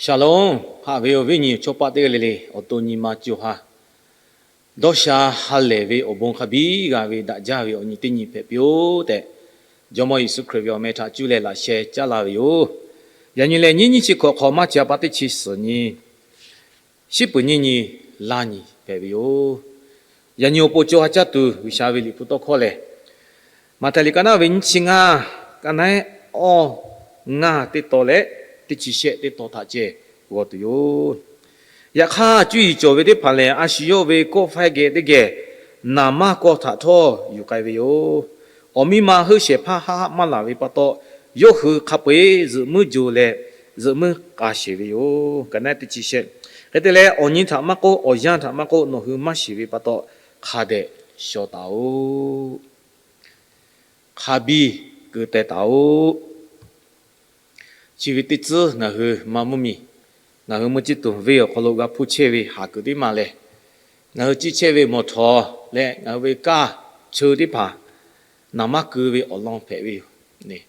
Shalom, haꞈ ve awˬ viˉ nyi chaw paˆ teˇ g'aˇ le le, awˬ to nyi ma co ha dawˇ sha ha lehˬ ve awˬ bon hk'a biˇ g'a ve daꞈ jaˇ ve awˬ nyi teˇ nyi hpehꞈ piˇ-oˆ tehꞈ, Jawˇmawˇ Yeˍsuˆ Hkriꞈ ve awˬ meh htaꞈ cuˇ leh laꞈ sheh caˉ laˇ ve yoˬ. Yaꞈ nyi lehˬ, nyiˇ nyiˇ chi hkawꞈ hk'awꞈ maˇ chi a pa teˇ chi suhˍ nyi, shiˉ peuˍ nyiˇ nyi laˇ nyi hpehꞈ ve yoˬ. Yaꞈ nyi awˬ pon co ha caˇ tuˬ G'uiˬsha ve Liꞈ hpu tawˇ hkawˇ lehˬ, Maꞈhtehˍ liꞈ ka naˉ ve nyiˇ chi ngaˇ, ka naˉ awˇ ngaˇ teˇ taw leh teˇ chi shehˆ teˇ taw htaꞈ ceh g'aw tuˬ yoˬ. Yaꞈ hk'aˇ, cuˇ yiˍ cawˬ ve teˇ hpaˍ lehˬ, a shu yawˇ ve kawˆ faiˇ geh teˇ geh naˍ manˇ kawˇ htaꞈ htawˇ yuˬ k'ai ve yoˬ. Awˬ miˇ ma heuˆ shehˍ hpaˇ haˆ haˆ maˇ laˬ ve pa taw, yawˇ hui hk'a peu-eˬ zuhꞈ muiˉ jo leh zuhꞈ muiˉ k'a sheˍ ve yoˬ. Ka naˉ teˇ chi shehˆ. Hk'e te leh, awˬ nyi htaꞈ maˇ k'oˆ, awˬ yanˇ htaꞈ maˇ k'oˆ, nawˬ hui maˇ shiˍ ve pa taw, hk'a dehꞈ shaw taˍ-oꞈ. Hk'a biˇ keu teh taˍ-oꞈ. Chi ve teˇ tcuhˉ ngaˬ hui maˇ mvuhˇ miˬ, ngaˬ hui mvuhˇ ciˇ tuˬ venˇ awˬ hk'aw lo g'a hpuˇ chehˇ ve haˍ kuiˬ teˇ maˬ lehˬ, ngaˬ hui ciˇ chehˇ ve mawˬ htawˍ leh ngaˬ hui ve kaˇ cheu teˇ hpaˍ naˍ manˇ keu ve awˬ lawn hpehꞈ ve yoˬ.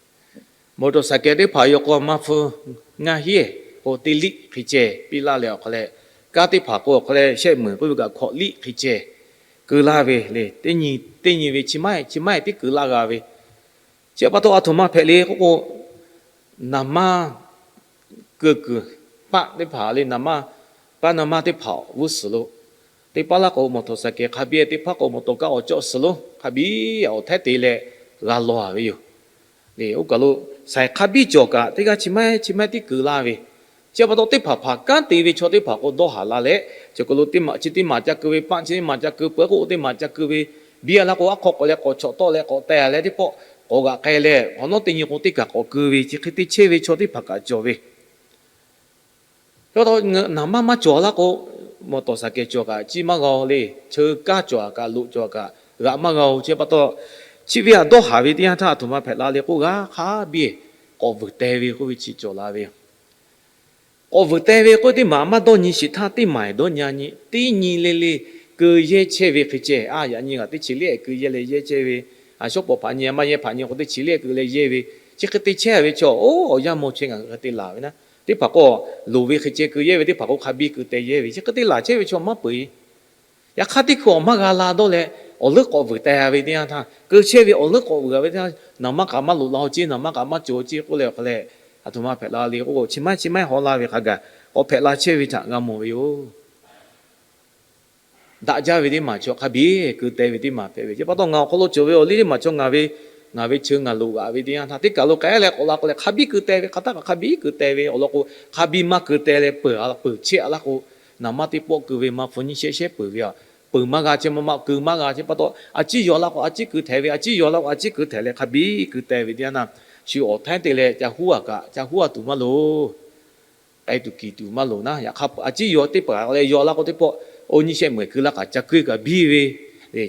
Mawˬ tawˍ saˍ kehˍ teˇ hpaˍ yaw k'o maˇ hpu ngaˇ hiˉ k'o teˇ liˆ hk'e ceh piˇ laˇ leh awˬ hk'aw leh, kaˇ teˇ hpaˍ k'o awˬ hk'aw leh shehˆ meunˍ k'oˆ ve kaꞈ hkawꞈ liˆ hk'e ceh keu laˇ ve le. Teˇ nyi teˇ nyi ve chi ma chi ma tiˉ keu laˇ g'a ve. Chi pa taw, a htoꞈ ma hpehꞈ le k'oˆ k'o, naˍ manˇ keu kuiˬ paˆ teˇ hpaˍ le, naˍ manˇ paˆ naˍ manˇ teˇ hpaˍ g'uˇ suhˍ lo, teˇ paˆ laˇ k'o mawˬ tawˍ saˍ kehˍ hk'a biˇ, teˇ paˆ k'o mawˬ tawˍ kaˇ awˬ cawˆ suhˍ lo hk'a biˇ awˬ htehˉ te leh g'a law-a ve yoˬ. Oˇ kaˬ lo shaiˍ hk'a biˇ cawˬ kaꞈ teˇ g'aˇ chi ma chi ma tiˉ keu laˇ ve. Chi pa taw, teˇ hpaˍ hpaˍ kanˉ te ve chaw teˇ hpaˍ k'o dawˇ haˍ la leh, chi k'o lo teˇ maˬ chi teˇ maˬ ca keu ve, paˆ chi teˇ maˬ ca keu, peuˬ k'o teˇ maˬ ca keu ve, biˇ a laˇ k'o aˉ hk'aw k'awꞈ leh k'awꞈ chawꞈ tawˆ leh k'awꞈ teh leh teˇ pawˆ k'awꞈ g'aꞈ k'ai leh, awˬ nawˉ teˇ nyi k'o teˇ kaˬ k'awꞈ keu ve, chi hk'e te chehˇ ve chaw teˇ hpaˍ kaꞈ cawˬ ve. Chi pa taw, naˍ manˇ maˇ cawˬ laˇ k'o, mawˬ tawˍ saˍ kehˍ cawˬ kaꞈ ciˇ maˇ g'a-o le. Cheu kaˇ cawˬ kaꞈ loꞈ cawˬ kaꞈ g'aꞈ maˇ g'a-o. Chi pa taw, chi ve htaꞈ dawˇ haˍ ve teˇ yanˇ htaˇ a htoꞈ ma hpehꞈ la le k'oˆ, g'a hk'a biˇ k'awꞈ vuiˬ teh ve k'oˆ ve chi cawˬ la ve yoˬ. K'awꞈ vuiˬ teh ve k'oˆ, teˇ maˬ maˇ dawˇ nyi sheˍ htaˇ, teˇ maˬ dawˇ nyi nyi, teˇ nyi le le keu yehˇ chehˇ ve hk'e ceh. A, yaꞈ nyi g'aꞈ teˇ chi liˇ keu yehˇ leh yehˇ chehˇ ve, a, shawˉ pawˍ hpaꞈ nyi maˇ yehˇ hpaꞈ nyi k'o teˇ chi liˇ keu leh yehˇ ve, chi hk'e te chehˇ ve chaw, oˇ awˬ yanˇ mawˇ chehˇ ngaˬ hui hk'e te laˬ ve naˉ. Teˇ hpaˍ k'o loˍ ve hk'e ceh keu yehˇ ve, teˇ hpaˍ k'o hk'a biˇ keu teh yehˇ ve, chi hk'e te laˬ chehˇ ve chaw maˇ peu-eˬ. Yaꞈ hk'aˇ, teˇ hkui awˬ maˇ g'a la dawˇ leh awˬ leuˉ k'awꞈ vuiˬ teh ve teˇ yanˇ htaˇ, keu chehˇ ve awˬ leuˉ k'awꞈ vuiˬ ve teˇ yanˇ, naˍ manˇ kaꞈ maˇ loꞈ la-o ceˇ, naˍ manˇ kaꞈ maˇ cawˬ-o ceˇ k'oˆ leh awˬ hk'a leh, a htoꞈ ma hpehꞈ la le k'oˆ k'o, chi ma chi ma haw la ve hk'a gaˬ k'awꞈ hpehꞈ la chehˇ ve htaꞈ g'a mawˬ ve yoˬ. Daꞈ jaˇ ve teˇ maˬ chaw hk'a biˇ keu teh ve teˇ maˬ hpehꞈ ve. Chi pa taw, ngaˬ awˬ hk'aw lo cawˬ ve awˬ liˇ teˇ maˬ chaw ngaˬ ve, ngaˬ ve cheu ngaˬ loꞈ g'aꞈ ve teˇ yanˇ htaˇ, teˇ kaˬ lo k'ai leh k'awꞈ la k'o leh hk'a biˇ keu teh ve, hk'aˬ htaˇ kaꞈ hk'a biˇ keu teh ve awˬ lawn k'o, hk'a biˇ maˇ keu teh leh peuˬ a peuˬ chehˇ a laˇ k'o, naˍ manˇ teˇ pawˆ keu ve maˇ hpu nyiˇ shehˆ shehˆ peuˬ ve a, peuˬ maˇ g'a, chi ma ma keu maˇ g'a. Chi pa taw, a ciˉ yaw laˇ k'o a ciˉ keu htehꞈ ve, a ciˉ yaw laˇ k'o a ciˉ keu htehꞈ leh hk'a biˇ keu teh ve teˇ yanˇ htaˇ, shu awˬ htaiˉ te leh ca huˉ a kaꞈ ca huˉ a tuˬ maˇ loˍ. K'ai tuˬ kiˬ tuˬ maˇ loˍ naˉ. Yaꞈ hk'aˇ, a ciˉ yaw teˇ hpaˍ leh yaw laˇ k'o teˇ pawˆ oˇ nyiˇ shehˆ meuˍ keu laˇ kaꞈ ca keu kaꞈ biˇ ve,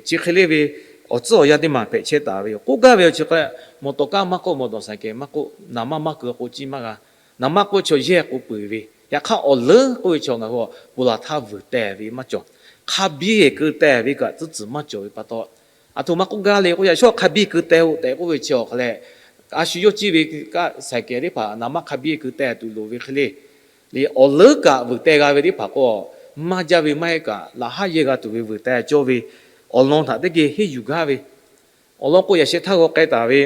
chi hk'e le ve awˬ tcuhˉ awˬ yanˇ teˇ maˬ hpehꞈ chehˇ taˍ ve yoˬ. K'oˆ gaˇ ve awˬ chi hk'e, mawˬ tawˍ kaˇ maˇ k'oˆ, mawˬ dawˬ saˍ kehˍ maˇ k'oˆ, naˍ manˇ maˇ keu k'o ciˇ maˇ g'a. Naˍ manˇ k'oˆ chaw yehˇ k'o peuˬ ve. Yaꞈ hk'aˇ, awˬ leuˉ k'oˆ ve chaw ngaˬ hui awˬ pon laˬ htaˇ vuiˬ teh ve maˇ cawˬ. Hk'a biˇ keu teh ve kaꞈ tcuhˉ tcuhˬ maˇ cawˬ ve pa taw, a htoꞈ ma k'oˆ gaˇ le k'oˆ, yaꞈ shawˉ hk'a biˇ keu teh-o tehꞈ k'oˆ ve chi awˬ hk'a leh, a shu yawˇ ciˇ ve kaˇ saˍ kehˍ teˇ hpaˍ naˍ manˇ hk'a biˇ keu teh tuˬ loˍ ve hk'e le. Awˬ leuˉ kaꞈ vuiˬ teh g'a ve teˇ hpaˍ k'o, maˇ jaˇ ve maˇ heˆ kaꞈ laꞈ haˉ yehˇ g'a tuˬ ve vuiˬ teh cawˇ ve awˬ lawn htaꞈ teˇ geh henˇ yuˬ gaˇ ve. Awˬ lawn k'o, yaꞈ sheh htaˇ g'aw k'ai taˍ ve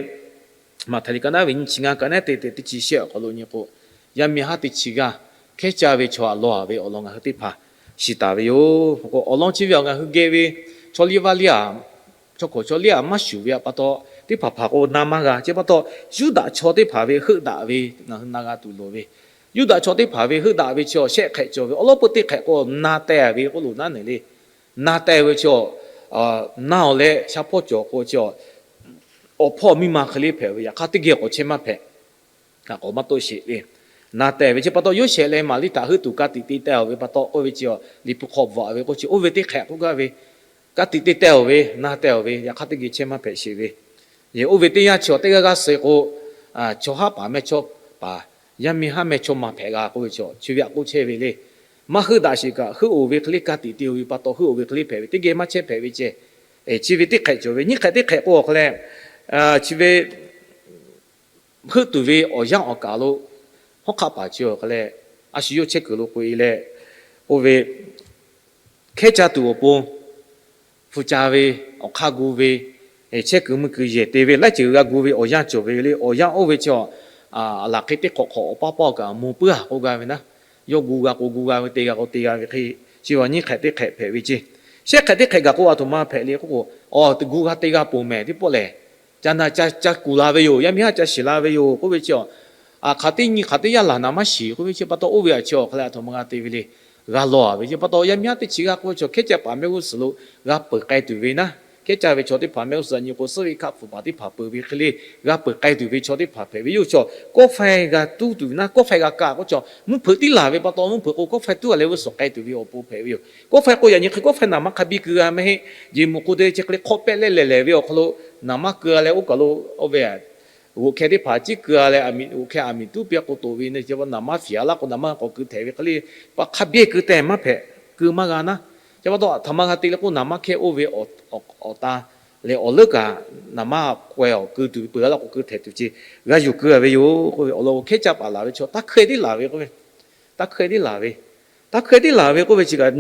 Maꞈhtehˍ liꞈ ka naˉ ve nyiˇ chi ngaˇ, ka naˉ te te teˇ chi shehˆ awˬ hk'aw lo nyi k'o, yaˇ miˇ haˉ teˇ chi g'aˇ hkehˉ caˇ ve chaw htaꞈ law ve awˬ lawn ngaˬ hui teˇ hpaˍ shiˍ taˍ ve yoˬ. Awˬ lawn chi ve awˬ ngaˬ hui geh ve chaw liˇ vaˇ liˇ a, chaw hkawꞈ chaw liˇ a maˇ shuˍ ve pa taw, teˇ hpaˍ hpaˍ k'o na maˇ g'a. Chi pa taw, Yuˇdaꞈ chaw teˇ hpaˍ ve heuˆ daꞈ ve ngaˬ hui na g'a tuˬ loˍ ve. Yuˇdaꞈ chaw teˇ hpaˍ ve heuˆ daꞈ ve chi awˬ shehˆ hk'ehꞈ cawˬ ve awˬ lawn peu teˇ hk'ehꞈ k'o na teh ve k'oˆ loˬ naˉ neˬ le. Na teh ve chi, na-oˬ leh sha hpawˇ cawˬ k'o chi, awˬ hpawˇ miˇ ma hk'e le hpehꞈ ve, yaꞈ hk'aˇ teˇ geh k'awꞈ chehˇ maˇ hpehꞈ. K'awꞈ maˇ toˆ sheˍ le. Na teh ve chi pa taw, Yoˇsehꞈ leh Maˍriˆ htaꞈ heuˆ tuˬ ka tiꞈ te teh-oˬ ve pa taw k'oˆ ve chi, Liꞈ hpu hk'aw bvuhꞈ ve k'oˆ chi, oˇ ve teˇ hk'ehꞈ k'oˆ gaˇ ve, ka tiꞈ te teh-oˬ ve, na teh-oˬ ve, yaꞈ hk'aˇ teˇ geh chehˇ maˇ hpehꞈ sheˍ ve. Oˇ ve teˇ yanˇ chi teˇ g'aˇ g'aˇ suh k'o, chaw haˉ paˍ mehˇ chawˇ paˍ, yaˇ miˇ haˉ mehˇ chawˇ ma hpehꞈ g'a k'oˆ ve chi, chi ve aꞈ k'oˆ chehˇ ve le. Maˇ heuˆ daꞈ sheˍ kaꞈ, heuˆ-oˬ ve hk'e le ka tiꞈ te-oˬ ve pa taw, heuˆ-oˬ ve hk'e le hpehꞈ ve, teˇ geh maˇ chehˇ hpehꞈ ve ceh. Chi ve teˇ hk'ehꞈ cawˬ ve. Nyiˇ hk'ehꞈ teˇ hk'ehꞈ k'o awˬ hk'a leh, chi ve heuˆ tuˬ ve awˬ yanˇ awˬ kaˬ lo hawˉ hk'aˆ paˍ chi awˬ hk'a leh a shu yawˇ chehˇ kuiˬ lo k'oꞈ e leh, oˇ ve hkehˉ caˇ tuˬ awˬ pon hpu ca ve, awˬ hk'aˇ gu ve, chehˇ kuiˬ mui kuiˬ yehˬ te ve laiˉ ceuˬ g'a gu ve awˬ yanˇ cawˬ ve le. Awˬ yanˇ oˇ ve chi a, laˬ hk'e teˇ hk'awꞈ hk'awꞈ awˬ paˇ pawˆ kaꞈ mvuh puiˉ a k'oˆ gaˇ ve naˉ, yawˇ gu g'a k'o gu g'a ve, te g'a k'o te g'a ve hk'e, chi va nyiˇ hk'ehꞈ teˇ hk'ehꞈ hpehꞈ ve ceˇ. Shehˆ hk'ehꞈ teˇ hk'ehꞈ gaˬ k'o a htoꞈ ma hpehꞈ le k'oˆ k'o, a, gu g'a te g'a ponˬ mehˍ teˇ pawˆ lehˬ, ca na ca ca kuˬ la ve yoˬ. Yaˇ miˇ haˉ ca shiˍ la ve yoˬ k'oˆ ve chi a, hk'aˬ teˇ nyi hk'aˬ teˇ yanˇ laˬ naˍ maˇ shiˍ k'oˆ ve chi pa taw, oˇ ve a chi awˬ hk'aw leh a htoꞈ ma g'a te ve le. G'a lawˬ a ve chi pa taw, yaˇ miˇ haˉ teˇ chi g'aˇ k'oˆ ve chaw hkehˉ caˇ paˍ mehˆ g'uˇ suhˍ lo g'a peuˬ k'ai tuˬ ve naˉ, hkehˉ caˇ ve chaw teˇ hpaˍ mehˆ g'uˇ suhˍ a nyi k'o, suhˉ ve hkaˆ hpfuhˍ paˍ teˇ hpaˍ peuˬ ve hk'e le, g'a peuˬ k'ai tuˬ ve chaw teˇ hpaˍ hpehꞈ ve yoˬ. Chaw kawˆ faiˇ g'a tuˉ tuˬ ve naˉ, kawˆ faiˇ g'a kaˇ k'oˆ chaw mvuhˇ hpeuꞈ tiˉ laˬ ve pa taw, mvuhˇ hpeuꞈ k'o kawˆ faiˇ tuˉ a leh g'uˇ suhˍ k'ai tuˬ ve awˬ pon hpehꞈ ve yoˬ. Kawˆ faiˇ k'o yaꞈ nyi hk'e kawˆ faiˇ naˍ maˇ hk'a biˇ keu g'a maˇ heˆ. Jeˬ muꞈ k'o te chi hk'e le hk'awˆ pehˆ leh lehˬ lehˬ ve awˬ hk'aw lo naˍ maˇ keu a leh oˇ kaˬ lo, oˇ ve g'oꞈ hkeh teˇ hpaˍ ciˉ keu a leh, g'oꞈ hkeh aˬ miˍ tuˉ piˇ k'o toꞈ ve naˉ, chi pa naˍ maˇ fiˍ a laˇ k'o naˍ maˇ k'awꞈ keu htehꞈ ve hk'e le, pa hk'a biˇ keu teh maˇ hpehꞈ, keu maˇ g'a naˉ. Chi pa taw a htoꞈ ma g'a te le k'o, naˍ maˇ hkehˇ oˇ ve awˬ ta leh awˬ leuˉ kaꞈ naˍ maˇ k'aweh awˬ keu tuˬ ve peuˬ a laˇ k'o keu htehꞈ tuˬ ce g'a yuˬ keu a ve yoˬ k'oˆ ve awˬ lawn hkehˉ caˇ paˍ laˬ ve chaw taˇ hkeu tiˉ laˬ ve k'oˆ ve, taˇ hkeu tiˉ laˬ ve, taˇ hkeu tiˉ laˬ ve k'oˆ ve chi kaꞈ,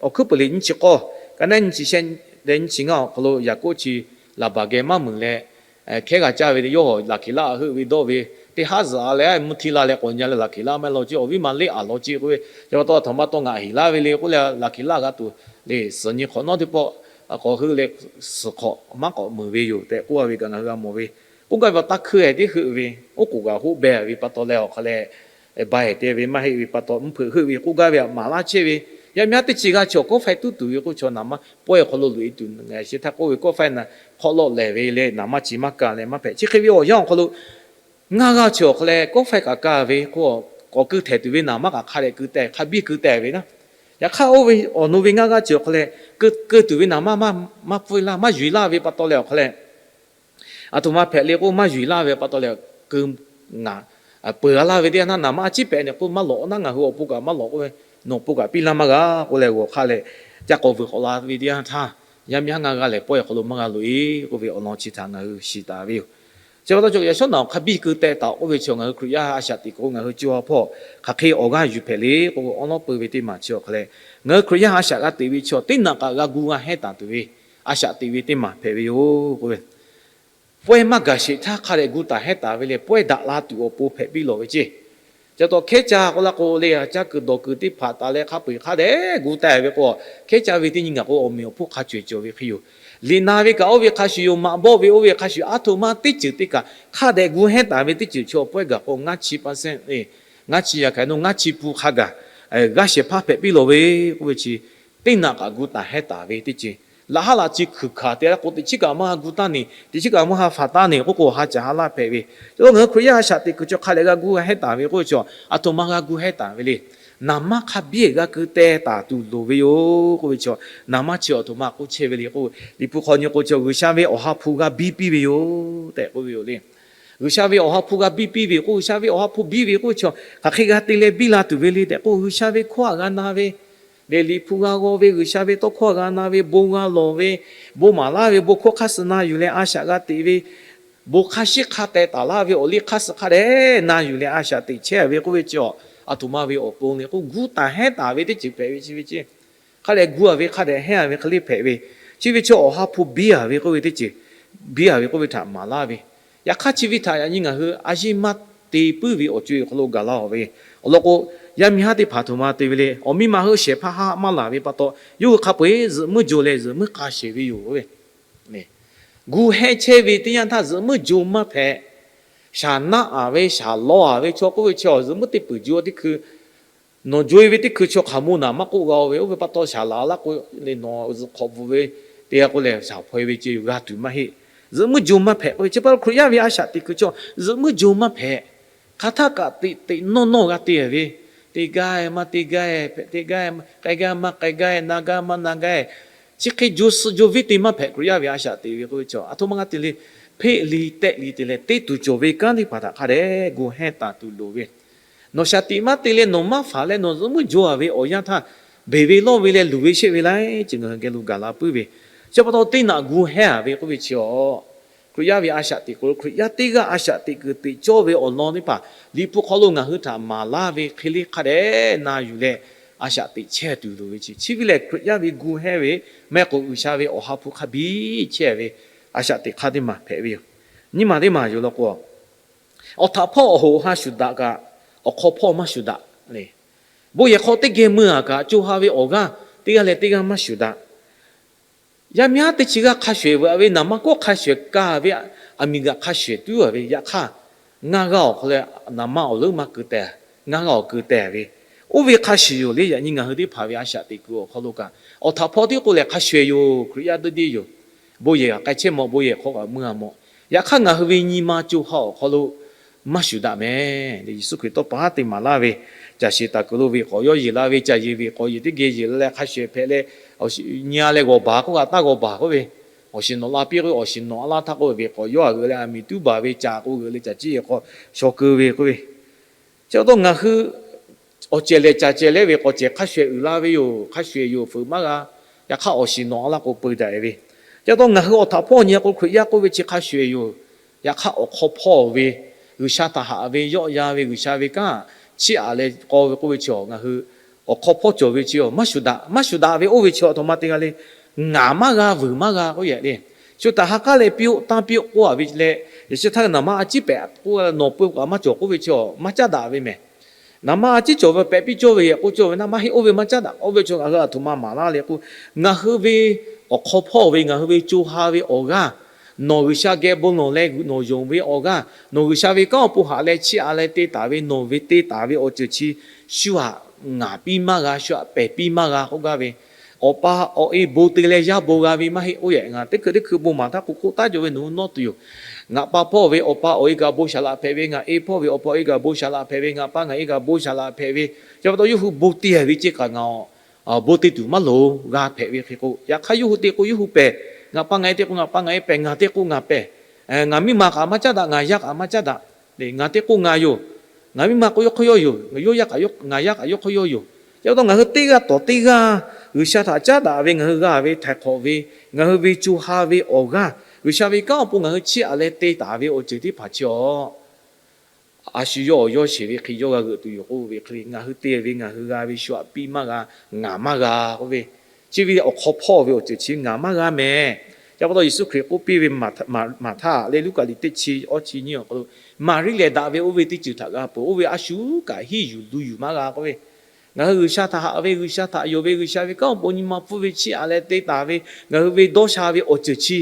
awˬ hkuiˉ peuˬ liꞈ nyiˇ chi k'awˇ, ka naˉ nyiˇ chi shehˆ leh nyiˇ chi ngaˇ awˬ hk'aw lo Yaˍkoˆ chi laˍ baˬ geh maˇ meunˍ leh, hkehˉ g'a caˇ ve yawˇ laˬ hkiˬ laˇ heuˆ ve dawˇ ve, teˇ haˉ zuhꞈ a leh mvuhˇ htiˇ la leh k'awꞈ nyi leh laˬ hkiˬ laˇ maˇ heˆ law ceˇ, awˬ viˉ ma leˇ a law ceˇ k'oˆ ve, chi pa taw a htoꞈ ma taw ngaˬ heˍ laˇ ve le k'oˆ leh laˬ hkiˬ laˇ g'a tuˬ le, suhˍ nyi hk'awꞈ nawˉ teˇ pawˆ k'awꞈ heuˆ leh suhˍ hk'awꞈ maˇ k'awꞈ meunˍ ve yoˬ tehꞈ k'oˆ a ve kaꞈ ngaˬ hui g'a mawˬ ve. K'oˆ gaˇ ve pa taw, taˇ hkeu e teˇ heuˆ ve, oˉ k'oˍ kaꞈ hoˆ beh ve pa taw leh awˬ hk'a leh, ba e te ve maˇ heˆ ve pa taw, mvuhˇ hpeuꞈ heuˆ ve k'oˆ gaˇ ve a maˍ laˇ chehˇ ve. Yaˇ miˇ haˉ teˇ chi g'aˇ chaw kawˆ faiˇ tuˉ tuˬ ve k'oˆ chaw naˍ maˇ pawehˇ awˬ hk'aw lo loꞈ e tuˬ ngaˬ sheˍ htaˇ k'oˆ ve, kawˆ faiˇ na hk'awˆ lawˆ lehˬ ve leh naˍ maˇ chi maˇ ka leh maˇ hpehꞈ. Chi hk'e ve awˬ yanˇ awˬ hk'aw lo ngaˇ g'aˇ chi awˬ hk'a leh kawˆ faiˇ kaꞈ ka ve k'o, k'awꞈ keu htehꞈ tuˬ ve naˍ maˇ kaꞈ hk'a dehꞈ keu teh, hk'a biˇ keu teh ve naˉ. Yaꞈ hk'aˇ oˇ ve awˬ nu ve ngaˇ g'aˇ chi awˬ hk'a leh keu tuˬ ve naˍ maˇ maˇ pfuhˇ laˇ, maˇ yuˬ laˇ ve pa taw leh awˬ hk'a leh a htoꞈ ma hpehꞈ le k'o, maˇ yuˬ laˇ ve pa taw leh keu ngaˬ peuˬ a laˇ ve teˇ yanˇ naˍ maˇ a ciˉ pehꞈ ne k'o maˇ lawꞈ naˉ, ngaˬ hui awˬ pon kaꞈ maˇ lawꞈ k'oˆ ve, nawˬ pon kaꞈ piˇ laˇ maˇ g'a k'oˆ leh g'awˬ hk'a leh, ca k'awꞈ vuiˬ k'awꞈ la ve teˇ yanˇ htaˇ, yaˇ miˇ haˉ ngaˇ g'aˇ lehˬ pawehˇ awˬ hk'aw lo maˇ g'a loꞈ e k'oˆ ve awˬ lawn chi htaꞈ ngaˬ hui shiˍ taˍ ve yoˬ. Chi pa taw chaw yaꞈ shawˉ naꞈ awˬ hk'a biˇ keu teh taˍ k'oˆ ve chi ngaˬ hui Hkriꞈ yaˇ a shaꞈ teꞈ kuiˬ ngaˬ hui co ha hpawˇ hk'aˬ hk'e awˬ g'aˇ yuˬ hpehꞈ le k'oˆ ve awˉ lawˉ peu ve teˇ maˬ chi awˬ hk'a leh, ngaˬ hui Hkriꞈ yaˇ a shaꞈ g'a teꞈ ve chi teˇ naꞈ kaꞈ g'a gu g'a hehnˇ taˍ tuˬ ve a shaꞈ teꞈ ve teˇ maˬ hpehꞈ ve yoˬ k'oˆ ve pawehˇ maˇ gaˬ sheˍ htaˇ hk'a dehꞈ gu taˍ hehnˇ taˍ ve leh pawehˇ daꞈ la tuˬ awˬ pon hpehꞈ piˇ lawˬ ve ceˇ. Ca taw hkehˉ caˇ k'oˆ la k'o le, caˇ kuiˬ dawˬ kuiˬ teˇ hpaˍ taˍ leh hk'a peu eˬ hk'a dehꞈ gu taˍ ve k'o, hkehˉ caˇ ve teˇ nyi ngaˬ k'o awˬ meꞈ awˬ hponˇ hk'a cawehˬ cawˬ ve hk'e yoˬ. Liꞈ na ve kaꞈ oˇ ve hk'a shuˍ yoˬ, maꞈ bawˆ ve oˇ ve hk'a shuˍ, a htoꞈ ma teˇ ceuˬ teˇ kaꞈ hk'a dehꞈ gu hehnˇ taˍ ve teˇ ceuˬ chaw pawehˇ gaˬ k'o ngaˇ chi pa sehˉ, ngaˇ chi yaꞈ hk'aˇ nawˬ ngaˇ chi pun hk'a gaˬ g'a shehˍ hpaˇ hpehꞈ piˇ lawˬ ve k'oˆ ve chi teˇ naꞈ kaꞈ gu taˍ hehnˇ taˍ ve teˇ ceuˬ. Laꞈ haˉ laꞈ chi hkuiˬ hkanˍ te la k'o, teꞈ chiˉ kaꞈ maˇ ha gu taˇ neˬ, teꞈ chiˉ kaꞈ maˇ ha faˍ taˇ neˬ k'oˆ k'o ha caˬ ha laˇ hpehꞈ ve. Chi pa taw ngaˬ hui Hkriꞈ yaˇ a shaꞈ teꞈ kuiˬ chaw hk'a dehꞈ g'a gu g'a hehnˇ taˍ ve k'oˆ ve chaw, a htoꞈ ma g'a gu hehnˇ taˍ ve le. Naˍ maˇ hk'a biˇ g'a keu teh taˍ tuˬ loˍ ve yoˬ k'oˆ ve chaw, naˍ maˇ chi a htoꞈ ma k'oˆ chehˇ ve le k'o, Liꞈ hpu hk'aw nyi k'o chaw G'uiˬsha ve Awˬ ha hpu g'a biˇ piˇ ve yoˬ tehꞈ k'oˆ ve yoˬ le. G'uiˬsha ve Awˬ ha hpu g'a biˇ piˇ ve k'o, G'uiˬsha ve Awˬ ha hpu biˇ ve k'oˆ ve chaw, hk'aˬ hk'e g'a te leh biˇ la tuˬ ve le tehꞈ k'o, G'uiˬsha ve hkawˇ a g'a na ve, lehˬ Liꞈ hpu g'a g'aw ve, G'uiˬsha ve tawˇ hkawˇ a g'a na ve, bon g'a lawˬ ve, bon maˍ laˇ ve, bon hkawˇ hk'aˇ suh na yuˬ leh a shaꞈ g'a teꞈ ve, bon hk'a shiˉ hk'a teh taˍ laˇ ve awˬ liˇ hk'aˇ suh hk'a dehꞈ na yuˬ leh a shaꞈ teꞈ chehˇ ve k'oˆ ve chi a, a htoꞈ ma ve awˬ pon le k'o, gu taˍ hehnˇ taˍ ve teˇ ceuˬ hpehꞈ ve chi ve ceˇ. Hk'a dehꞈ gu a ve, hk'a dehꞈ hehnˇ a ve hk'e le hpehꞈ ve, chi ve chaw Awˬ ha hpu biˇ a ve k'oˆ ve teˇ ceuˬ, biˇ a ve k'oˆ ve htaꞈ maˍ laˇ ve. Yaꞈ hk'aˇ chi ve htaꞈ yaꞈ nyi ngaˬ hui a yiˇ maˇ te puiˉ ve awˬ co e awˬ hk'aw lo gaˬ laˇ ve. Awˬ lawn k'o, yaˇ miˇ haˉ teˇ hpaˍ a htoꞈ ma te ve le, awˬ miˇ ma heuˆ shehˍ hpaˇ haˆ maˇ laˬ ve pa taw, yawˇ hui hk'a peu eˬ zuhꞈ muiˉ jo leh zuhꞈ muiˉ k'a sheˍ ve yoˬ. Gu hehnˇ chehˇ ve teˇ yanˇ htaˇ zuhꞈ muiˉ jo maˇ hpehꞈ. Shaˍ naˆ a ve, shaˍ law a ve chaw k'oˆ ve chi awˬ zuhꞈ muiˉ teˇ peuˬ jo teˇ hkui nawˬ jo e ve teˇ hkui chaw hk'aˬ mo naˍ maˇ k'oˆ g'a ve, oˇ ve pa taw shaˍ laˬ laˇ k'o le nawˬ zuhꞈ hk'awꞈ bvuhꞈ ve te g'a k'o lehˬ, shaˍ hpaw e ve ce g'a tuˬ maˇ heˆ. Zuhꞈ muiˉ jo maˇ hpehꞈ k'oˆ ve chi pa taw Hkriꞈ yaˇ ve a shaꞈ teꞈ kuiˬ chaw zuhꞈ muiˉ jo maˇ hpehꞈ. Hk'aˬ htaˇ kaꞈ teꞈ teꞈ nawˇ nawˇ g'a te ve, te gaˇ e maˇ te gaˇ e, hpehꞈ te gaˇ e, k'ai gaˇ maˇ k'ai gaˇ e, na gaˇ maˇ na gaˇ e, chi hk'e jo suh jo viˉ te maˇ hpehꞈ. Hkriꞈ yaˇ ve a shaꞈ teꞈ ve k'oˆ ve chaw a htoꞈ ma g'a te le, hpeˆ li tehˆ li te leh teˇ tuˬ cawˬ ve kanˉ teˇ hpaˍ htaꞈ hk'a dehꞈ gu hehnˇ taˍ tuˬ loˍ ve. Nawˬ shaˍ tiꞈ maˇ te leh nawˬ maˇ faˍ leh nawˬ zuhꞈ muiˉ jo a ve awˬ yanˇ htaˇ, beˬ ve lawˇ ve leh luˬ ve sheˆ ve laiˉ ceuˬ ngaˬ hui geh lo gaˬ la puiˉ ve. Chi pa taw teˇ naꞈ gu hehnˇ a ve k'oˆ ve chi awˬ Hkriꞈ yaˇ ve a shaꞈ teꞈ k'o, Hkriꞈ yaˇ teˇ g'aˇ a shaꞈ teꞈ kuiˬ teꞈ cawˇ ve awˬ lawn teˇ hpaˍ Liꞈ hpu hk'aw lo ngaˬ hui htaꞈ maˍ laˇ ve hk'e le hk'a dehꞈ na yuˬ leh, a shaꞈ teꞈ chehˇ tuˬ loˍ ve chi. Chi ve lehˬ, Hkriꞈ yaˇ ve gu hehˇ ve, maˇ heˆ k'o G'uiˬsha ve awˬ ha hpu hk'a biˇ chehˇ ve a shaꞈ teꞈ hk'aˇ teˇ maˬ hpehꞈ ve yoˬ. Nyiˇ maˬ teˇ maˬ yoˬ law k'o, awˬ htaꞈ hpawˇ awˬ hoꞈ awˬ ha shuˍ daꞈ kaꞈ, awˬ hk'aw hpawˇ maˇ shuˍ daꞈ le. Bon yehˬ hk'aw teˇ geh mui a kaꞈ, co ha ve awˬ g'aˇ teˇ g'aˇ leh teˇ g'aˇ maˇ shuˍ daꞈ. Yaˇ miˇ haˉ teˇ chi g'aˇ hk'a shuˍ shuˍ veuꞈ ve, naˍ manˇ kawˆ hk'a shuˍ shuˍ ka ve, aˬ miˍ g'aꞈ hk'a shuˍ shuˍ tuˉ a ve, yaꞈ hk'aˇ ngaˇ g'aˇ awˬ hk'aw lo naˍ manˇ awˬ leuˉ maˇ keu teh, ngaˇ g'aˇ awˬ keu teh ve, oˇ ve hk'a shuˍ yoˬ le. Yaꞈ nyi ngaˬ hui teˇ hpaˍ ve a shaꞈ teꞈ kuiˬ awˬ hk'aw lo kaꞈ, awˬ htaꞈ hpawˇ tiˉ k'oˆ lehˬ hk'a shuˍ shuˍ yoˬ. Hkriꞈ yaˇ deˇ deˇ yoˬ. Bon yehˬ g'aꞈ k'ai chehˇ mawˬ, bon yehˬ hk'aw kaꞈ mui a mawˬ. Yaꞈ hk'aˇ ngaˬ hui ve nyi ma co ha awˬ hk'aw lo maˇ shuˍ daꞈ mehˍ. Yeˍsuˆ Hkriꞈ tawˇ pa haˉ te maˍ laˇ ve, caˬ sheˍ taˍ kuiˬ lo ve k'awꞈ yawˇ yeˬ la ve, caˬ yeˬ ve k'awꞈ yeˬ teˇ geh yeˬ la leh hk'a shuˍ shuˍ hpehꞈ leh, nyi a leh g'awˬ baˬ k'oˆ kaꞈ taˇ g'awˬ baˬ k'oˆ ve, awˬ shiˍ nawꞈ la piˇ k'oˆ ve, awˬ shiˍ nawꞈ a laˇ htaˇ k'oˆ ve, k'awꞈ yawˇ a g'euꞈ leh aˬ miˍ tuˉ baˬ ve, caˬ k'o g'euꞈ leh caˬ ciˇ yehˬ hk'aw shaw keu ve k'oˆ ve. Chi pa taw ngaˬ hui awˬ cehˬ lehˬ caˬ cehˬ leh ve k'awꞈ cehˬ hk'a shuˍ shuˍ uiˍ la ve yoˬ. Hk'a shuˍ shuˍ yoˬ, feuꞈ maˇ g'a. Yaꞈ hk'aˇ awˬ shiˍ nawꞈ a laˇ k'o peu daꞈ ve. Chi pa taw ngaˬ hui awˬ htaꞈ hpawˇ nyi a k'o, Hkriꞈ yaˇ k'oˆ ve chi hk'a shuˍ shuˍ yoˬ. Yaꞈ hk'aˇ awˬ hk'aw hpawˇ ve, G'uiˬsha htaꞈ haꞈ ve, yawˆ yan ve, G'uiˬsha ve kanˉ chiˇ aꞈ leh k'aw ve k'oˆ ve chi, ngaˬ hui awˬ hk'aw hpawˇ cawˬ ve chi maˇ shuˍ daꞈ. Maˇ shuˍ daꞈ ve oˇ ve chi a htoꞈ ma te g'a le. Ngaˬ maˇ g'a, vuiˬ maˇ g'a k'oˆ yehˬ le. Shu htaꞈ ha k'aˉ leh piˇ-oˆ, tanˇ piˇ-oˆ k'oˆ a ve leh, yaꞈ chi htaˇ naˍ manˇ a ciˉ pehꞈ k'oˆ, nawˬ peu kaꞈ maˇ cawˬ k'oˆ ve chi maˇ caˉ daꞈ ve mehˍ. Naˍ manˇ a ciˉ cawˬ ve pehꞈ piˇ cawˇ ve yehˬ k'oˆ cawˇ ve naˇ maˇ heˆ, oˇ ve maˇ caˉ daꞈ. Oˇ ve chi ngaˬ hui a htoꞈ ma maˍ laˇ leh k'o, ngaˬ hui ve awˬ hk'aw hpawˇ ve, ngaˬ hui ve co ha ve awˬ g'aˇ, nawˬ G'uiˬsha geh bon lawˬ leh nawˬ yonˍ ve awˬ g'aˇ, nawˬ G'uiˬsha ve kanˉ awˬ pon haꞈ leh chiˇ aꞈ leh te taˍ ve, nawˬ ve te taˍ ve awˬ ceuˬ chi shu aꞈ ngaˍ piˇ maˇ g'a, shu aꞈ pehˬ piˇ maˇ g'a k'oˆ gaˇ ve, awˬ pa awˬ e bon te leh yaˇ bon g'a ve maˇ heˆ. Oˇ yehˬ ngaˬ teˇ hkui teˇ hkui bon maˍ htaˇ k'o, k'oˆ taˉ jaw ve nawˬ hui nawˇ tuˬ yoˬ. Ngaˬ pa hpawˇ ve awˬ pa awˬ e kaꞈ bon shaˍ laꞈ hpehꞈ ve, ngaˬ e hpawˇ ve awˬ pa awˬ e kaꞈ bon shaˍ laꞈ hpehꞈ ve, ngaˬ pa ngaˬ e kaꞈ bon shaˍ laꞈ hpehꞈ ve, chi pa taw yawˇ hui bon te ve ceh kaꞈ ngaˬ bon te tuˬ maˇ loˍ g'a hpehꞈ ve hk'e k'o, yaꞈ hk'aˇ yawˇ hui te k'o yawˇ hui pehˬ, ngaˬ pa ngaˬ e te k'o ngaˬ pa ngaˬ e pehˬ, ngaˬ te k'o ngaˬ pehˬ, ngaˬ miˇ ma kaꞈ maˇ caˉ daꞈ, ngaˬ yaˇ kaꞈ maˇ caˉ daꞈ. Ngaˬ te k'o ngaˬ yoˬ, ngaˬ miˇ ma k'o yawˇ hk'aw yawˇ yoˬ, ngaˬ yaˇ kaꞈ yawˇ hk'aw yawˇ yoˬ. Chi pa taw ngaˬ hui teˇ g'aˇ tawˍ teˇ g'aˇ G'uiˬsha htaꞈ caˉ daꞈ ve, ngaˬ hui g'a ve htaiˍ hk'awꞈ ve, ngaˬ hui ve co ha ve awˬ g'aˇ, G'uiˬsha ve kanˉ awˬ pon ngaˬ hui chiˇ aꞈ leh te taˍ ve awˬ ceuˬ teˇ hpaˍ chi a a shu yawˇ awˬ yawˇ sheˍ ve hk'e yawˇ g'a g'euꞈ tuˬ yoˬ k'oˆ ve hk'e le, ngaˬ hui te ve, ngaˬ hui g'a ve shu aꞈ piˇ maˇ g'a, ngaˍ maˇ g'a k'oˆ ve, chi ve awˬ hk'aw hpawˇ ve awˬ ceuˬ chi ngaˬ maˇ g'a mehˍ. Chi pa taw Yeˍsuˆ Hkriꞈ k'oˆ piˇ ve, Maˍhtaˆ leh Luˉkaꞈ liꞈ teˇ chi awˇ chi nyiˇ awˬ hk'aw lo, Maˍriˆ lehˬ daꞈ ve oˇ ve teˇ ceuˬ htaꞈ g'a peuˬ, oˇ ve a shu kaꞈ henˇ yuˬ lu yuˬ maˇ g'a k'oˆ ve, ngaˬ hui G'uiˬsha htaꞈ haꞈ ve, G'uiˬsha htaꞈ yonˍ ve, G'uiˬsha ve kanˉ awˬ pon nyi ma pfuhˇ ve chiˇ aꞈ leh te taˍ ve, ngaˬ hui ve dawˇ sha ve awˬ ceuˬ chi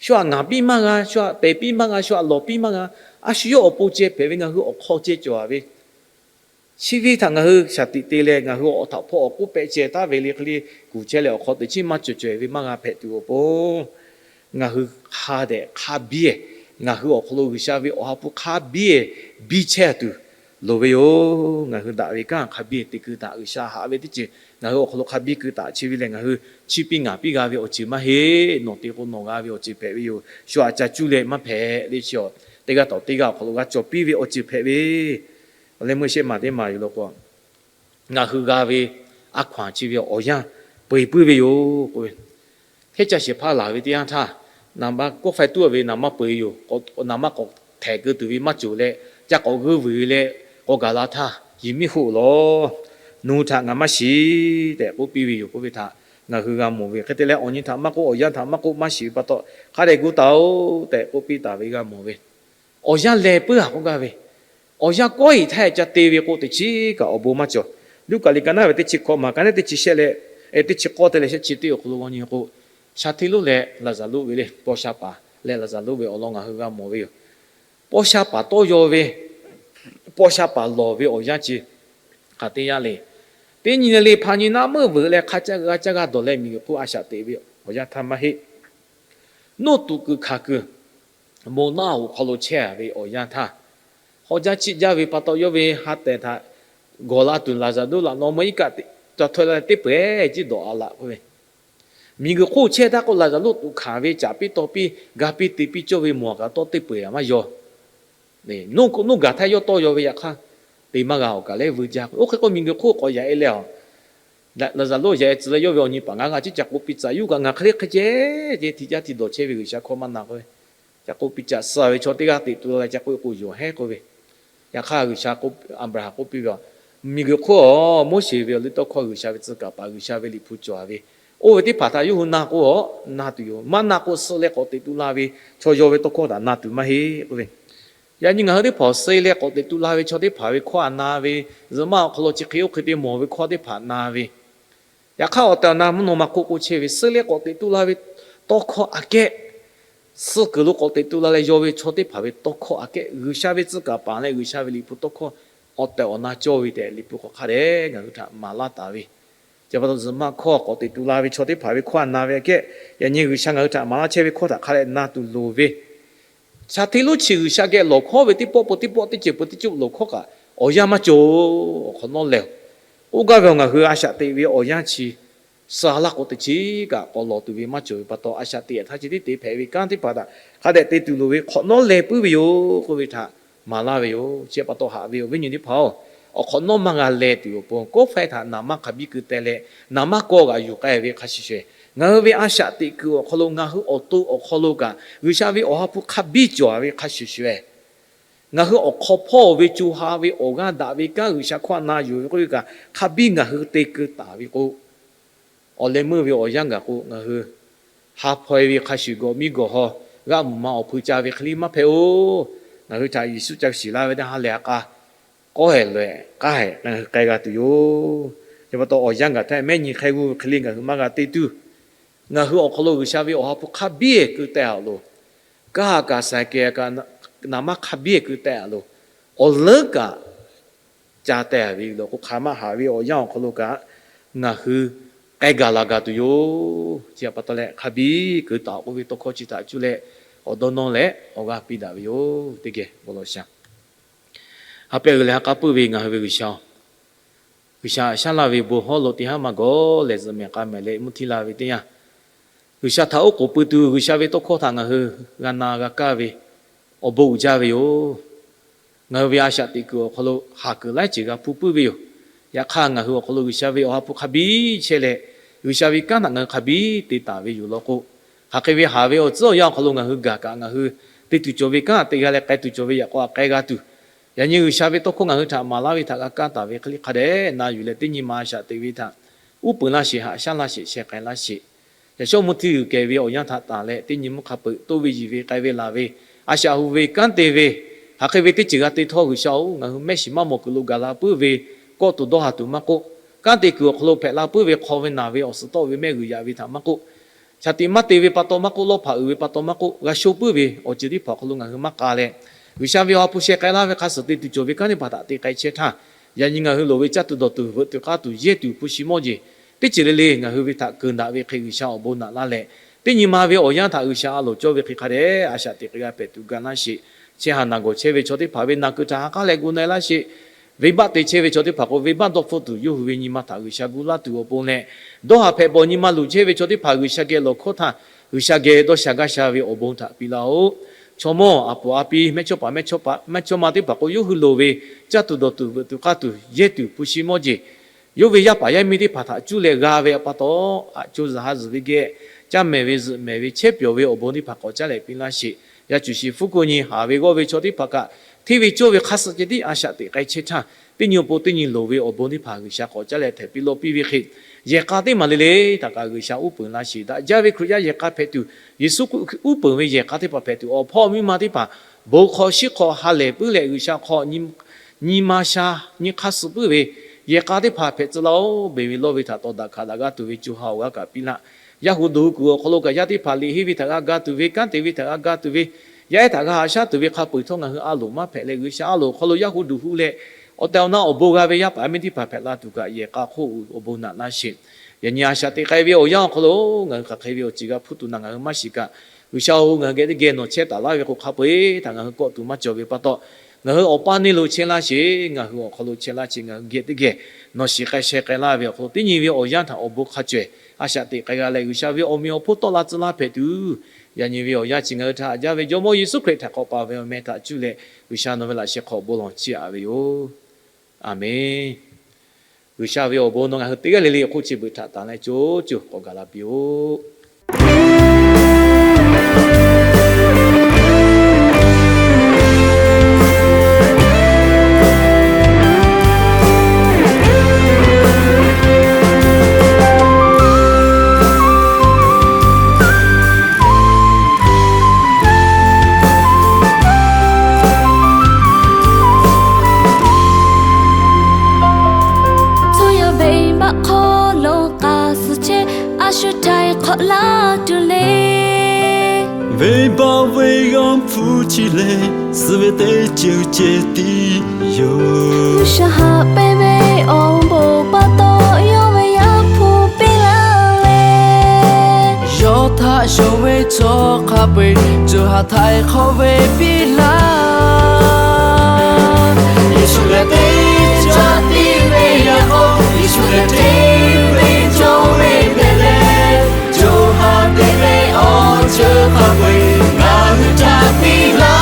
shu aꞈ ngaˍ piˇ maˇ g'a, shu aꞈ pehˬ piˇ maˇ g'a, shu aꞈ lawˬ piˇ maˇ g'a. A shu yawˇ awˬ pon ceh hpehꞈ ve, ngaˬ hui awˬ hk'aw ceh cawˬ a ve, chi ve htaꞈ ngaˬ hui shaˍ tiꞈ te leh ngaˬ hui awˬ htaꞈ hpawˇ awˬ k'oˆ pehˆ ceh taˍ ve le hk'e le, kuˬ chehˇ leh awˬ hk'aw teꞈ chiˉ maˇ cawˬ cawehˬ ve maˇ g'a hpehꞈ tuˬ awˬ pon, ngaˬ hui hk'a dehꞈ hk'a biˇ, ngaˬ hui awˬ hk'aw lo G'uiˬsha ve awˬ ha hpu hk'a biˇ biˇ chehˇ tuˬ loˍ ve yoˬ. Ngaˬ hui daꞈ ve kanˉ hk'a biˇ te keu taꞈ, G'uiˬsha haꞈ ve teˇ ceuˬ ngaˬ hui awˬ hk'aw lo hk'a biˇ keu taꞈ. Chi ve lehˬ ngaˬ hui chiˇ piˇ ngaˍ piˇ g'a ve awˬ ceuˬ maˇ heˆ. Nawˬ te k'o nawˬ g'a ve awˬ ceuˬ hpehꞈ ve yoˬ. Shu aꞈ ca cuˇ leh maˇ hpehꞈ le chi a, teˇ g'aˇ tawˍ teˇ g'aˇ awˬ hk'aw lo g'a cawˬ piˇ ve awˬ ceuˬ hpehꞈ ve, leh meuˇ shehˆ maˬ teˇ maˬ yoˬ law k'o, ngaˬ hui g'a ve a hkaw-anˬ chi ve awˬ yanˇ peu-eˬ puiˉ ve yoˬ k'oˆ ve, hteˇ ca shehˍ hpaˇ laˬ ve teˇ yanˇ htaˇ, naˍ manˇ kawˆ faiˇ tuˉ ve naˍ manˇ peu-eˬ yoˬ. Naˍ manˇ k'awꞈ htehꞈ keu tuˬ ve maˇ cawˬ leh, ca k'awꞈ g'uˇ vuiˬ leh k'awꞈ gaˬ la htaˇ, Yehˬ miˉ hoˆ lawˬ, nawˬ hui htaꞈ ngaˬ maˇ shiˍ tehꞈ k'oˆ piˇ ve yoˬ k'oˆ ve htaꞈ ngaˬ hui g'a mawˬ ve. Hk'e te leh awˬ nyi htaꞈ maˇ k'oˆ, awˬ yanˇ htaꞈ maˇ k'oˆ, maˇ shiˍ ve pa taw, hk'a dehꞈ gu taˍ-oˬ tehꞈ k'oˆ piˇ taˍ ve g'a mawˬ ve. Awˬ yanˇ lehˬ puiˉ-a k'oˆ gaˇ ve, awˬ yanˇ kawehˇ iˍ htaˇ ca te ve k'o teꞈ chiˉ kaꞈ awˬ bon maˇ cawˬ. Luˉkaꞈ liꞈ ka naˉ ve teˇ chi hkawꞈ maˬ ka naˉ teˇ chi shehˆ leh, teˇ chi k'awˇ te leh shehˆ chi teˇ awˬ hk'aw lo g'aw nyi k'o, sha hteˇ lonˉ leh Laˍzaˍruˆ ve le, paw sha paˍ leh Laˍzaˍruˆ ve awˬ lawn ngaˬ hui g'a mawˬ ve yoˬ. Paw sha paˍ tawˇ yaw ve, paw sha paˍ lawˬ ve awˬ yanˇ chi hk'aˬ teˇ yanˇ le. Teˇ nyi le hpa nyi naˆ meuˇ veuꞈ leh hk'a caˇ g'a caˇ g'a dawˬ leh miˬguiˬ hk'oˆ a shaꞈ teꞈ ve awˬ yanˇ htaˇ maˇ heˆ. Noˉ tuꞈ kuiˬ hkanˍ kuiˬ, moˬ naˆ hoꞈ hk'aw lo chehˇ-a ve awˬ yanˇ htaˇ, hawˉ jaˇ chiˆ jaˇ ve pa taw yawˇ ve ha tehˬ htaꞈ gawˬ la tuˬ Laˍzaˍruˆ laꞈ naw meuˇ iˉ kaˆ ca htawˇ la teˇ peu-eˬ ciˉ dawˬ-a laꞈ k'oˆ ve, miˬguiˬ hk'oˆ chehˇ htaˇ k'o Laˍzaˍruˆ tuꞈ hkanˍ ve caꞈ piˇ taw piˇ ga piˇ te piˇ cawˇ ve mawˬ kaꞈ tawˇ teˇ peu-eˬ maˇ yaw. Noˉ gaˬ htaˇ yawˇ tawˇ yaw ve yaꞈ hk'aˇ, te maˇ g'a awˬ kaˬ lehˉ vuiˇ jaˇ. Oˇ hk'e k'o miˬguiˬ hk'oˆ k'awꞈ yaꞈ-e leh a, Laˍzaˍruˆ yaꞈ-e tcuh leh yawˇ ve awˬ nyi paˍ ngaˇ g'aˇ ciˉ ca k'oˆ piˇ tcuh, yuˇ kaꞈ ngaˬ hk'e le hk'e ceh ceh hti jaˇ hti dawˬ chehˇ ve G'uiˬsha hkawˇ maˇ na k'oˆ ve, Ca k'oˆ piˇ, caꞈ suh ve chaw teˇ g'aˇ teꞈ tu la leh ca k'oˆ ve k'o, yonˍ hehˉ k'oˆ ve. Yaꞈ hk'aˇ G'uiˬsha k'oˆ, Aˍbraˍhanˍ k'oˆ piˇ ve, Miˬguiˬ hk'oˆ-oˬ, Moˉseˍ ve awˬ liˇ tawˇ hkawˇ G'uiˬsha ve tcuh kaˍ paˍ G'uiˬsha ve liꞈ hpu cawˬ-a ve, oˇ ve teˇ hpaˍ htaꞈ yawˇ hui na k'o, na tuˬ yoˬ. Maˇ na k'o, suh leh k'awꞈ teꞈ tu la ve chaw yaw ve tawˇ hkawˇ htaꞈ na tuˬ maˇ heˆ k'oˆ ve. Yaꞈ nyi ngaˬ hui teˇ hpaˍ suh leh k'awꞈ teꞈ tu la ve chaw teˇ hpaˍ ve hkawˇ htaꞈ na ve, zuhꞈ maˆ awˬ hk'aw lo chi hk'e oˇ hk'e te mawˬ ve hkawˇ teˇ hpaˍ na ve, yaꞈ hk'aˇ awˬ tehˬ awˬ na mvuhˇ naw ma k'oˆ k'o chehˇ ve, suh leh k'awꞈ teꞈ tu la ve tawˇ hkawˇ aꞈ kehˉ, suh kuiˬ lo k'awꞈ teꞈ tu la leh yaw ve chaw teˇ hpaˍ ve tawˇ hkawˇ aꞈ kehˉ, G'uiˬsha ve tcuh kaˍ paˍ leh G'uiˬsha ve liꞈ hpu tawˇ hkawˇ awˬ tehˬ awˬ na cawˇ ve tehꞈ liꞈ hpu hk'aw hk'a dehꞈ ngaˬ hui htaꞈ maˍ laˇ taˍ ve. Chi pa taw zuhꞈ maˆ hkawˇ k'awꞈ teꞈ tu la ve chaw teˇ hpaˍ ve hkawˇ htaꞈ na ve aꞈ kehˉ, yaꞈ nyi G'uiˬsha ngaˬ hui htaꞈ maˍ laˇ chehˇ ve hkawˇ htaꞈ hk'a dehꞈ na tuˬ loˍ ve. Shaˍ hteˇ lonˉ chi G'uiˬsha geh lawˬ hkawˉ ve teˇ pawˆ peuˬ teˇ pawˆ teˇ ceuˬ peuˬ teˇ ceuˬ lawˬ hkawˉ kaꞈ awˬ yanˇ maˇ cawˬ-oˬ. Awˬ hk'awꞈ nawˉ lehˬ, oˇ gaˇ ve awˬ ngaˬ hui a shaꞈ teꞈ ve awˬ yanˇ chi suh laˇ k'o teꞈ chi kaꞈ k'awꞈ lawˬ tuˬ ve maˇ cawˬ ve pa taw, a shaꞈ teꞈ htaˇ chi tiˉ te hpehꞈ ve kanˉ teˇ hpaˍ htaꞈ hk'a dehꞈ te tuˬ loˍ ve hk'awꞈ nawˉ leh puiˉ ve yoˬ k'oˆ ve htaꞈ maˍ laˇ ve yoˬ. Chi pa taw haꞈ ve awˬ viˉ nyi teˇ hpaˍ-oˬ, awˬ hk'awꞈ nawˉ maˇ g'a leh tuˬ awˬ pon kawˆ faiˇ htaꞈ naˍ manˇ hk'a biˇ keu teh leh, naˍ manˇ kawˇ g'aꞈ yuˬ k'ai ve hk'a shuˍ shuˍ, ngaˬ hui ve a shaꞈ teꞈ kuiˬ awˬ hk'aw lo ngaˬ hui awˬ to awˬ hk'aw lo kaꞈ G'uiˬsha ve awˬ ha hpu hk'a biˇ cawˬ ve hk'a shuˍ shuˍ, ngaˬ hui awˬ hk'aw hpawˇ ve co ha ve awˬ g'aˇ daꞈ ve kanˉ G'uiˬsha hkawˇ na yuˬ ve k'oˆ ve kaꞈ hk'a biˇ ngaˬ hui te keu taˍ ve k'o, awˬ leh meuˇ ve awˬ yanˇ gaˬ k'o ngaˬ hui ha hpaw-e ve hk'a shuˍ gawˬ miˇ gawˬ haw g'aˇ mvuhˬ ma awˬ hpu ca ve hk'e le maˇ hpehꞈ-oˬ. Ngaˬ hui htaꞈ Yeˍsuˆ ca shiˍ laˇ ve teˇ ha lehˬ a k'a k'awˇ hehˍ laweh k'aˉ hehˍ ngaˬ hui k'ai g'a tuˬ yoˬ. Chi pa taw awˬ yanˇ gaˬ htaˇ mehˆ nyi hk'e g'uˇ ve hk'e le ngaˬ hui maˇ g'a te tuˬ, ngaˬ hui awˬ hk'aw lo G'uiˬsha ve awˬ ha hpu hk'a biˇ keu teh-a loˬ. Kaˇ ha kaꞈ saiˍ kehˬ kaꞈ naˍ manˇ hk'a biˇ keu teh-a loˬ. Awˬ leuˉ kaꞈ ca teh-a ve lo k'o, hk'aˬ maˇ haꞈ ve awˬ yanˇ awˬ hk'aw lo kaꞈ ngaˬ hui k'ai gaˬ la gaˬ tuˬ yoˬ. Chi pa taw leh hk'a biˇ keu taˍ k'oˆ ve tawˇ hkawˇ chi htaꞈ cuˇ leh awˬ dawˇ nawˇ leh awˬ g'aˇ piˇ daꞈ ve yoˬ. Teˇ geh bon lawˬ shaˍ. Ha pehˇ g'uiˬ leh ha k'aˉ puiˉ ve ngaˬ hui ve G'uiˬsha-oˬ, G'uiˬsha haꞈ shaˉ laˇ ve bon hawˉ lo teˇ haˉ maˇ gawˬ leh zuhꞈ mehˍ k'a mehˍ leh mvuhˇ htiˇ la ve teˇ yanˇ, G'uiˬsha htaꞈ oˉ k'oˍ pui tuˬ G'uiˬsha ve tawˇ hkawˇ htaꞈ ngaˬ hui g'a na g'a kaˇ ve awˬ bon uiˍ jaˇ ve yoˬ. Ngaˬ hui ve a shaꞈ teꞈ kuiˬ awˬ hk'aw lo haˍ kuiˬ laiˉ ceuˬ g'a hpuˇ puiˉ ve yoˬ. Yaꞈ hk'aˇ ngaˬ hui awˬ hk'aw lo G'uiˬsha ve awˬ ha hpu hk'a biˇ chehˇ leh, G'uiˬsha ve kanˉ htaꞈ ngaˬ hui hk'a biˇ te taˍ ve yoˬ law k'o, hk'aˬ hk'e ve haˍ ve awˬ tcuhˉ awˬ yanˇ awˬ hk'aw lo ngaˬ hui gaˬ kaꞈ ngaˬ hui te tuˬ cawˬ ve kanˉ te g'a leh k'ai tuˬ cawˬ ve yaꞈ k'aw aꞈ k'ai g'a tuˬ, yaꞈ nyi G'uiˬsha ve tawˇ hkawˇ ngaˬ hui htaꞈ maˍ laˇ ve htaꞈ g'a kaˇ taˍ ve hk'e le hk'a dehꞈ na yuˬ leh teˇ nyi ma a shaꞈ teꞈ ve htaꞈ uˉ peunˍ laˇ sheˍ, haꞈ shaˉ laˇ sheˍ, sheh k'ai laˇ sheˍ. Yaꞈ shawˉ mvuhˇ htiˇ g'uiˬ kehˬ ve awˬ yanˇ htaꞈ tanˬ leh teˇ nyi mvuhˇ hk'a peuꞈ toˇ ve yiˬ ve k'ai ve laˬ ve, a shaꞈ hu ve kanˉ te ve, hk'aˬ hk'e ve teˇ ceuˬ g'a te htawˇ G'uiˬsha-oˬ, ngaˬ hui mehˆ shiˍ maˇ mawˬ kuiˬ lo gaˬ la puiˉ ve kawˆ tuˬ dawˇ ha tuˬ maˇ k'oˆ, kanˉ te kuiˬ awˬ hk'aw lo hpehꞈ la puiˉ ve hk'aw ve naˬ ve awˬ suhˍ tawˆ ve mehˆ g'uiˬ yaꞈ ve htaꞈ maˇ k'oˆ, shaˍ tiꞈ maˇ te ve pa taw maˇ k'oˆ, lawˇ hpaꞈ uiˍ ve pa taw maˇ k'oˆ, g'a sho puiˉ ve awˬ ceuˬ teˇ hpaˍ awˬ hk'aw lo ngaˬ hui maˇ k'a leh, G'uiˬsha ve awˬ ha hpu sheh k'ai laˇ ve hk'a suhˍ te tuˬ cawˬ ve kanˉ teˇ hpaˍ htaꞈ te k'ai chehˇ htaˇ, yaꞈ nyi ngaˬ hui loˍ ve caˇ tuˬ dawˬ tuˬ veuꞈ tuˬ k'aˇ tuˬ yehˇ tuˬ hpu shi mawˇ jeˬ teˇ ceuˬ le le ngaˬ hui ve htaꞈ keunˍ daꞈ ve hk'e G'uiˬsha awˬ bon naꞈ laˇ leh, teˇ nyi ma ve awˬ yanˇ htaꞈ G'uiˬsha a loˍ cawˇ ve hk'e hk'a dehꞈ a shaꞈ teꞈ k'ai g'a hpehꞈ tuˬ ga laˇ sheˍ. Chehˇ ha naˬ gawˬ chehˇ ve chaw teˇ hpaˍ ve naˬ kuiˬ htaꞈ ha k'aˉ leh gu na-e laˇ sheˍ. Venˇbaˆ te chehˇ ve chaw teˇ hpaˍ k'o, venˇbaˆ dawˇ hpfuhˆ tuˬ yawˇ hui ve nyi ma htaꞈ G'uiˬsha gu laˇ tuˬ awˬ pon leh, dawˇ ha hpehꞈ bawˬ nyi ma luˬ chehˇ ve chaw teˇ hpaˍ G'uiˬsha geh lawˬ hkawˇ htaˇ, G'uiˬsha geh dawˇ sha gaˇ sha ve awˬ bon htaꞈ piˇ laˇ-oˆ. Chaw mawˇ a puˍ a piˇ mehˇchawˇpaˍ mehˇchawˇma teˇ hpaˍ k'o, yawˇ hui loˍ ve caˇ tuˬ dawˬ tuˬ veuꞈ tuˬ k'aˇ tuˬ yehˇ tuˬ hpu shi mawˇ jeˬ, yawˇ ve yaˇ paˍ yaˇ miˇ teˇ hpaˍ htaꞈ cuˇ leh g'a ve pa taw, aꞈ co zuhꞈ ha zuhꞈ ve geh, caˇ mehˍ ve zuhꞈ mehˍ ve chehˇ pyawˬ ve awˬ bon teˇ hpaˍ k'awꞈ caˇ leh piˇ laˇ sheˍ. Yaˇ cuˬ shiˍ hpu ko nyi haˍ ve g'awˇ ve chaw teˇ hpaˍ kaꞈ, hteˇ ve cawˇ ve hk'a suh ceh tiˉ a shaꞈ teꞈ k'ai chehˇ htaˇ, teˇ nyi awˬ pon teˇ nyi loˍ ve awˬ bon teˇ hpaˍ G'uiˬsha k'awꞈ caˇ leh htehꞈ piˇ lawˇ piˇ ve hk'e, yehˬ k'a teˇ maˬ le le htaꞈ kaꞈ G'uiˬsha uˉ peunˍ laˇ sheˍ. Daꞈ jaˇ ve Hkriꞈ yaˇ yehˬ k'a hpehꞈ tuˬ, Yeˍsuˆ Hkriꞈ uˉ peunˍ ve yehˬ k'a teˇ hpaˍ hpehꞈ tuˬ, awˬ hpawˇ miˇ ma teˇ hpaˍ bon hk'aw shiˉ hk'aw ha lehˬ puiˉ leh G'uiˬsha hk'aw nyi ma sha nyi hk'aˇ suh puiˉ ve yehˬ k'a teˇ hpaˍ hpehꞈ tcuh laˇ-oˆ. Beˬ ve lawˇ ve htaꞈ tawˍ daꞈ hkanˍ daꞈ g'a tuˬ ve co ha awˬ g'aˇ kaꞈ piˇ laˇ. Yaˇ hu duˬ hu kuiˬ awˬ hk'aw lo kaꞈ yaˇ teˇ hpaˍ liꞈ henˇ ve htaꞈ g'a ga tuˬ ve, kanˉ te ve htaꞈ g'a ga tuˬ ve, yaˇ ehˉ htaꞈ g'a haꞈ shaˉ tuˬ ve hk'a peu-eˬ htawˇ ngaˬ hui a loˍ maˇ hpehꞈ leh, G'uiˬsha a loˍ awˬ hk'aw lo yaˇ hu duˬ hu leh, awˬ tehˬ awˬ na awˬ bon g'a ve yaˇ paˍ yaˇ miˇ teˇ hpaˍ hpehꞈ la tuˬ kaꞈ yehˬ k'a hk'oˆ uiˍ awˬ bon naꞈ laˇ sheˍ. Yaꞈ nyi a shaꞈ teꞈ k'ai ve awˬ yanˇ awˬ hk'aw lo ngaˬ hui hk'aˬ hk'e ve awˬ ceuˬ g'a hpuˇ tuˬ na ngaˬ hui maˇ shiˍ kaꞈ, G'uiˬsha-oˬ, ngaˬ hui geh teˇ geh nawˬ chehˇ taˍ laˇ ve k'o, hk'a peu-eˬ htaꞈ ngaˬ hui kawˆ tuˬ maˇ cawˬ ve pa taw, ngaˬ hui awˬ paˇ neˇ lo chehˇ laˇ sheˍ. Ngaˬ hui awˬ hk'aw lo chehˇ laˇ sheˍ. Ngaˬ hui geh teˇ geh nawˬ shiˍ k'ai sheh k'ai laˇ ve awˬ hk'aw lo teˇ nyi ve awˬ yanˇ htaꞈ awˬ bon hk'a cawehˬ a shaꞈ teꞈ k'ai g'a leh, G'uiˬsha ve awˬ meꞈ awˬ hponˇ tawˆ la tcuh laˇ hpehꞈ tuˬ, yaꞈ nyi ve awˬ yanˇ chi ngaˬ hui htaꞈ haꞈ jaˇ ve Jawˇmawˇ Yeˍsuˆ Hkriꞈ htaꞈ k'awꞈ paˍ ve awˬ meh htaꞈ cuˇ leh G'uiˬsha nawˬ ve laꞈ sheh hk'aw bon lawˬ chiˇ aꞈ ve yoˬ. Aˍmenˍ. G'uiˬsha ve awˬ bon nawˬ ngaˬ hui teˇ g'aˇ le le awˬ hk'oˆ chi beuꞈ htaꞈ tanˍ leh co co k'awꞈ gaˬ la piˇ-oˆ. Hpu chi lehˬ, suh ve teˇ ceuˬ ceh tiˉ yoˬ. G'uiˬsha haꞈ pehnˇ ve awˬ bon pa taw, yawˇ ve Yaˇ hpu piˇ laˇ leh, yawˇ htaꞈ yonˍ ve chaw hk'a peu-eˬ, co ha htaiˍ hk'awꞈ ve piˇ laˇ. Yeˍsuˆ lehˬ teˇ caˆ tiˇ ve yaꞈ k'aw, Yeˍsuˆ lehˬ hteˇ ve cawˇ ve hpehꞈ leh, co ha teꞈ ve awˬ ceuˬ hk'a peu-eˬ ngaˬ hui htaꞈ piˇ laˇ.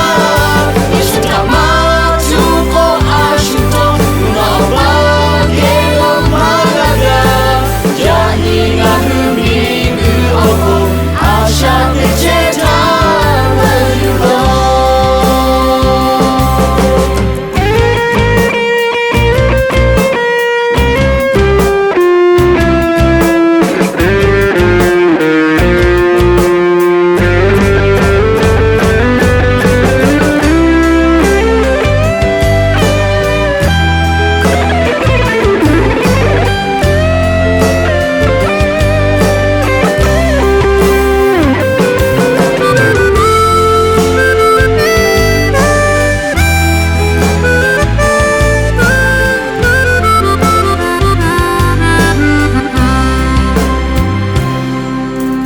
Yeˍsuˆ htaꞈ maˇ cuˇ k'o a shu htawˇ, nawˬ awˬ pa geh lo maˇ g'a g'a. Yaꞈ nyi ngaˬ hui miˬguiˬ awˬ pon a shaꞈ teꞈ chehˇ htaˇ leuˆ yuˬ laˇ.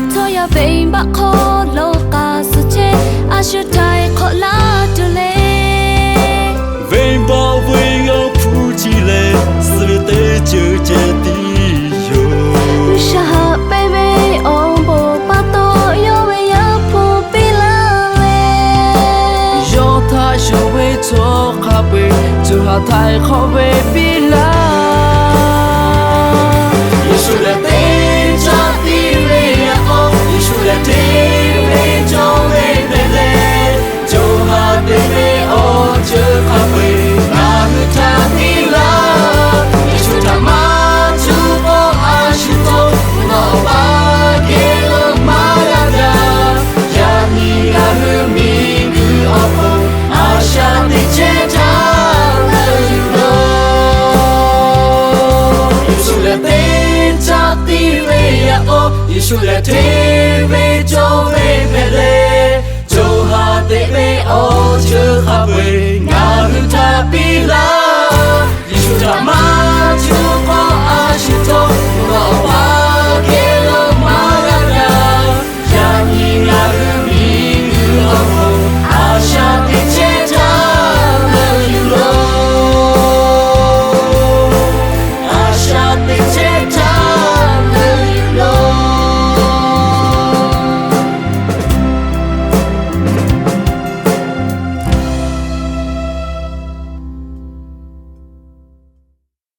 Htawˇ yaˇ venˇbaˆ hk'aw lo k'a suh chehˇ, a shu htaiˍ hk'awꞈ laˇ tuˬ le. Venˇbaˆ ve Yaˇ hpu chi lehˬ, suh ve teˇ ceuˬ ceh tiˉ yoˬ. G'uiˬsha haꞈ pehnˇ ve awˬ bon pa taw, yawˇ ve Yaˇ hpu piˇ laˇ leh, yawˇ htaꞈ yonˍ ve chaw hk'a peu-eˬ, co ha htaiˍ hk'awꞈ ve piˇ laˇ. Yeˍsuˆ lehˬ teˇ caˆ tiˇ ve yaꞈ k'aw, Yeˍsuˆ lehˬ hteˇ ve cawˇ ve hpehꞈ leh, co ha teꞈ ve awˬ ceuˬ hk'a peu-eˬ ngaˬ hui htaꞈ piˇ laˇ. Yeˍsuˆ htaꞈ maˇ cuˇ k'o a shu htawˇ, nawˬ awˬ pa geh lo maˇ g'a g'a. Yaꞈ nyi ngaˬ hui miˬguiˬ awˬ pon a shaꞈ teꞈ chehˇ htaˇ leuˆ yuˬ laˇ. Yeˍsuˆ lehˬ teˇ caˆ tiˇ ve yaꞈ k'aw, Yeˍsuˆ lehˬ hteˇ ve cawˇ ve hpehꞈ leh,